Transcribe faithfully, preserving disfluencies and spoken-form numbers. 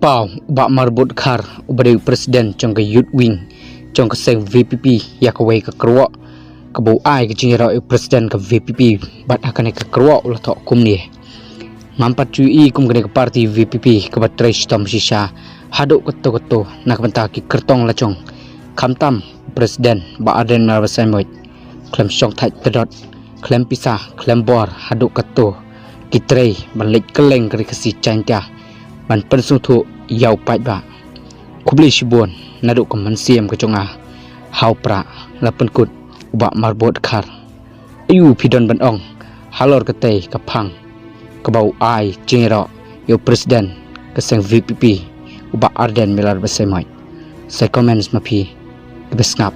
Paw, u Bah Marbot Khar, uba dei u president jong ka Youth Wing jong ka seng V P P, ïa kawei ka kyrwoh kaba u ai ka jingïaroh ïa u president ka V P P bad ha kane ka kyrwoh u la thoh kumne: Ngam pat ju ïohi kum kane ka party V P P kaba trei shitom shisha haduh katto katto na ka bynta ki kyrtong la jong, khamtam u president Bah Ardent Miller Basaiawmoit. Khlem shong thait tdot, khlem pisa, khlem bor, haduh katto ki trei ban leit kylleng ka ri Khasi Jaiñtia ban pynsngewthuh ïa u paidbah. Khublei shibun naduh ka mynsiem ka jong nga ha u Prah, la pynkut u Bah Marbot Khar. Aïu phi don ban ong halor katei ka phang kaba u ai jingïaroh ïa u president ka seng V P P, u Bah Ardent Miller Basaiawmoit? Sa comment ma phi, kaba sngap.